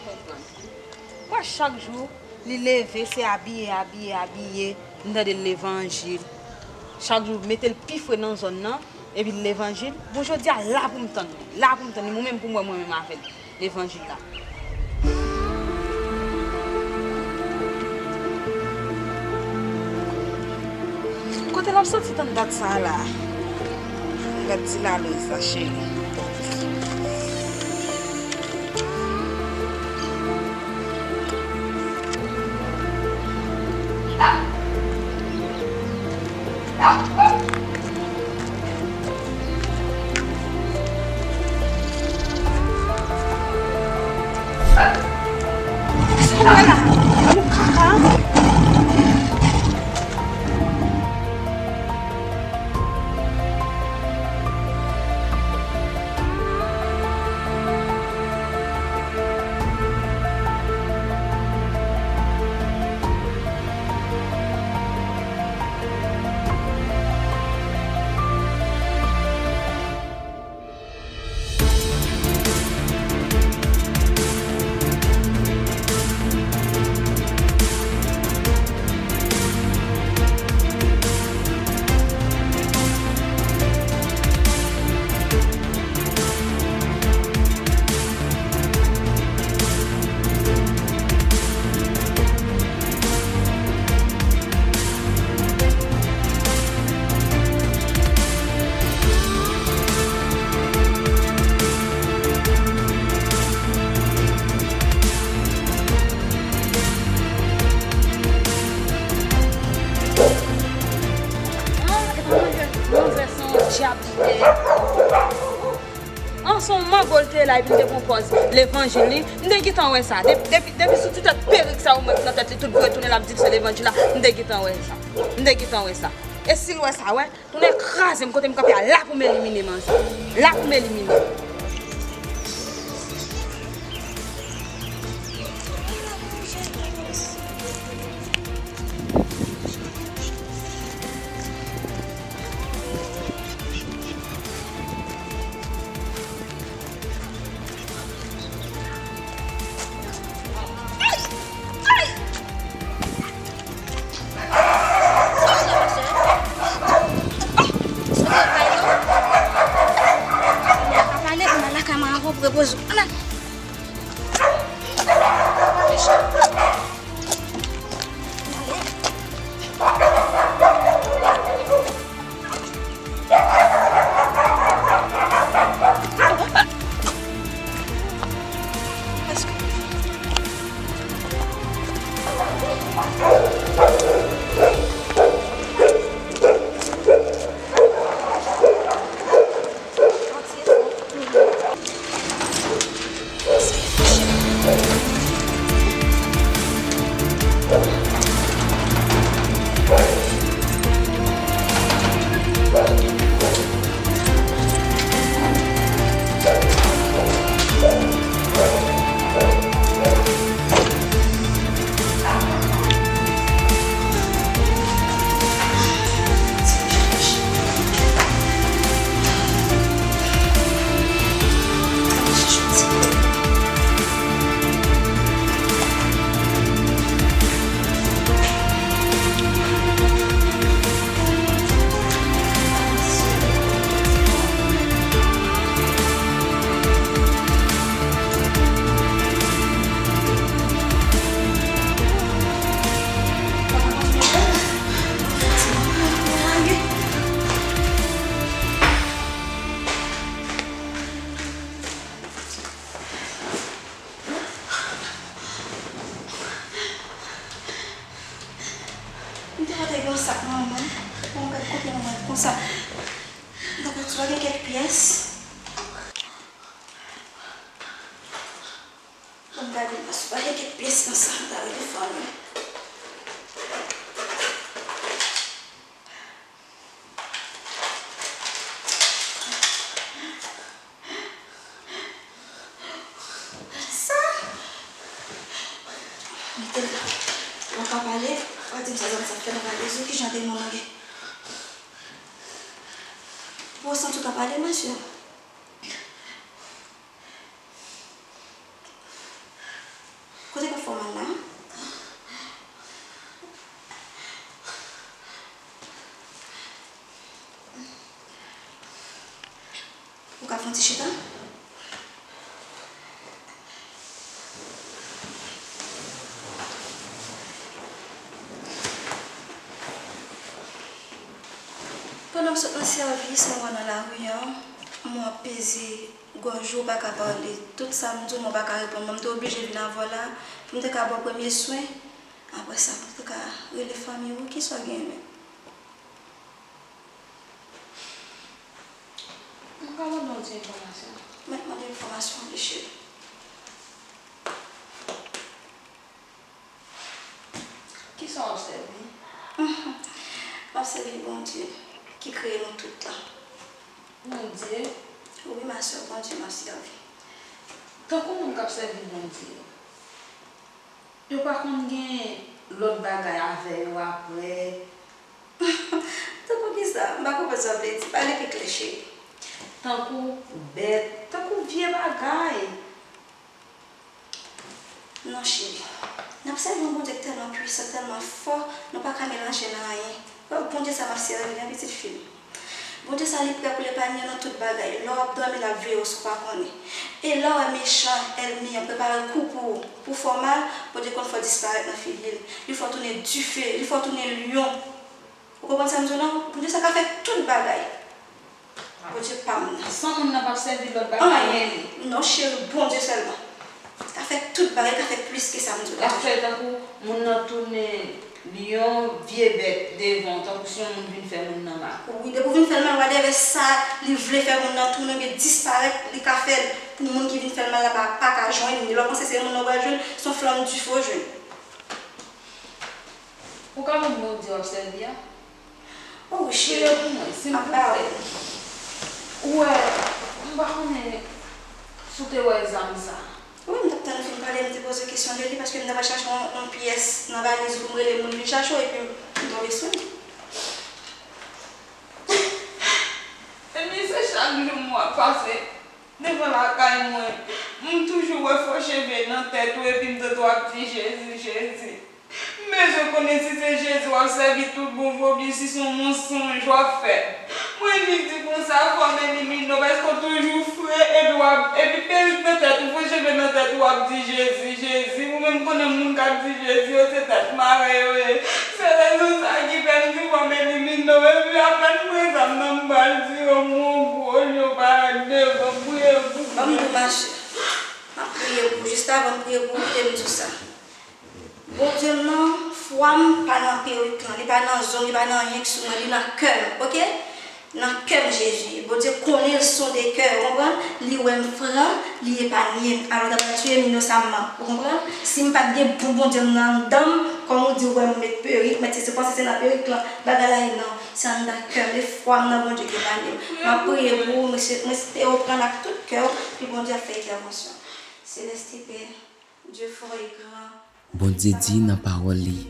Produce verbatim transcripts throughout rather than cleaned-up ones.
Konprann. Wè, chak jou, li leve, se abiye, abiye, abiye. M tande l levanjil. Chak jou, mete l pi fre nan zòn nan, epi l levanjil. Bon, jodi a, la pou m tann li. La pou m tann li. Mwen menm pou m wè mwen menm avè l. Levanjil la. Kote l ap soti tann dat sa a la? Gad ti Lalouz la, cheri. An, se yon mangòl te la epi l te pran pòz levanjil li. M te gentan wè sa. Depi, depi, depi sou ti tèt perik sa ou mèt nan tèt li, tout vre tounen l ap di l se levanjil la. M te gentan wè sa. M te gentan wè sa. E si l wè sa, wè, tounen kraze m kote m kanpe a la pou m elimine manzè. La pou m elimine. M te pote gen yon sak nan men m. Bon, gad kote mwen met konsa. M ta pati pa gen kèk pyès. Bon, m gade nan si pa gen kèk pyès nan sa, m ta rele fanmi. Sa? Mete l la. Ou pa ka pale, ou pa di m sa zam sa fè nan valiz ou, kijan demon an ye? Ou santi ou ka pale, mesye? Yon ti chita. Pandan m sot nan sèvis, mwen wè nan lari an, mwen ap peze gòj ou, ou pa ka pale. Tout sa m di w, mwen pa ka reponn. Mwen, m te oblije vin avè w la pou m te ka ba w premye swen. Apre sa, pou m te ka rele fanmi w. Kisa w gen menm? M ka mande yon ti enfòmasyon? Mèt mande enfòmasyon, wi, cheri. Kisa w ap sèvi? M ap sèvi Bondye ki kreye nou tout la. Bondye? Wi, ma sè, Bondye m ap sèvi. Tankou moun k ap sèvi Bondye yo, yo pa konn gen lòt bagay avè yo apre? Tankou kisa? M pa konprann sa w vle di. Pale pi klè, cheri. Tankou bèt, tankou vye bagay. Non, cheri. N ap sèvi yon Bondye ki tèlman pwisan, tèlman fò, nou pa ka melanje l nan anyen. Wè, Bondye sa m ap sèvi, li an pitit fi m. Bondye sa, li prè pou l epaye w nan tout bagay. Lè w ap dòmi, l ap veye w san w pa konnen. E lè w wè mechan, ènmi an, prepare kou pou ou, pou fè w mal, Bondye konn fè w disparèt nan figi l. Li fè w tounen dife, li fè w tounen lyon. Ou konprann sa m di w la? Bondye sa ka fè tout bagay. Bondye pa m nan. San moun nan p ap sèvi lòt bagay. Anyen. Non, cheri, Bondye sèlman. Li ka fè tout bagay, li ka fè plis ke sa m di w la. L ap fè tankou moun nan tounen lyon, vye bèt devan w, tankou si yon moun vin fè moun nan mal. Wi, depi w vin fè l mal, whatever sa li vle fè moun nan tounen oubyen disparèt, li ka fè l pou moun ki vin fè l mal la pa, pa ka jwenn li. Lè w panse se moun nan w pral jwenn, se yon flanm dife w jwenn. Ou ka ban m Bondye w ap sèvi a? O wi, cheri. Priye pou mwen, silvouplè. Ou wè, m pa konnen si w te wè zam sa. Wi, m t ap tann ou fin pale, m te poze w kesyon de li, paske m t ap al chache yon, yon pyès nan valiz ou pou m rele moun vin chache w, epi m tonbe sou li. Ebyen, se chak jou m wè pase devan lakay mwen, m toujou wè fo cheve nan tèt ou, epi m tande w ap di, Jezi, Jezi. M bezwen konnen si se Jezi w ap sèvi tout bon vre oubyen si se yon mansonj w ap fè. Mwen jis di konsa, fò m elimine w, paske w toujou fre, epi w ap, epi perik nan tèt ou, fo cheve nan tèt ou, w ap di, Jezi, Jezi. Ou menm konnen moun k ap di Jezi yo, se tèt mare yo ye. Se rezon sa ki fè m di fò m elimine w, epi apèn m wè zam nan, m pral di yo, m wè yon gwo lyon parèt devan, m priye pou mwen. Ban m di w, ma chè, m ap priye pou ou. Jis avan m priye pou ou, kite m di w sa. Bondye m nan, fwa m pa nan perik lan, li pa nan zong, li pa nan anyen ki sou mwen, li nan kè m, oke? Nan kè m Jezi ye. Bondye konnen l sonde kè, ou konprann? Li wè m fran, li epanye m. Alò, w t ap pral tiye m inosamman, ou konprann? Si m pa t gen bon Bondye m nan anndan m, kòm ou di, ou wè m met perik, mèt se, se panse se nan perik lan bagay la ye, non. Se anndan kè m, e fwa m nan Bondye ki epanye m. M ap priye pou ou, mwen se, mwen espere w pran l ak tout kè w, epi Bondye ap fè entèvansyon. Céleste Père, Dieu fort et grand. Bondye di nan pawòl li,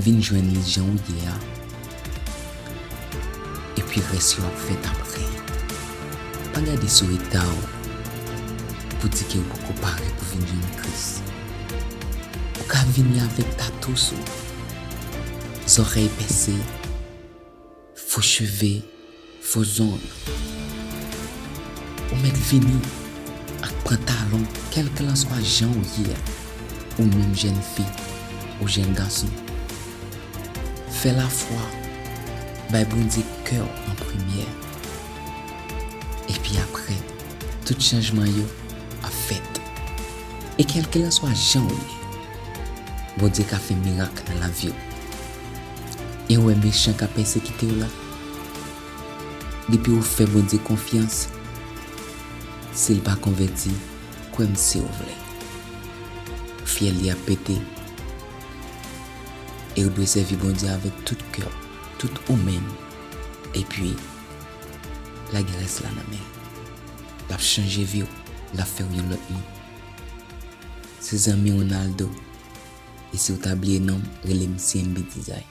vin jwenn li jan w ye a, epi rès yo ap fèt apre. Pa gade sou eta w pou di ke w poko pare pou vin jwenn Kris. Ou ka vini avèk tatous ou, zòrèy pèse, fo cheve, fo zong. Ou mèt vini ak pantalon, kèlkelanswa jan ou ye a, ou menm jèn fi, ou jèn gason. Fè lafwa, bay Bondye kè w an premyè. Epi apre, tout chanjman yo ap fèt. E kèlkelanswa jan ou ye, Bondye ka fè mirak nan lavi w. E w wè mechan k ap pèsekite w la? Depi w fè Bondye konfyans, si l pa konvèti, kwè m si w vle. Fyèl li ap pete. E w dwe sèvi Bondye avèk tout kè w, tout ou menm. Epi, lage rès la nan men l. L ap chanje vi w, l ap fè w yon lòt moun. Se zanmi w Naldo. E si w ta bliye non m, rele m C M B Design.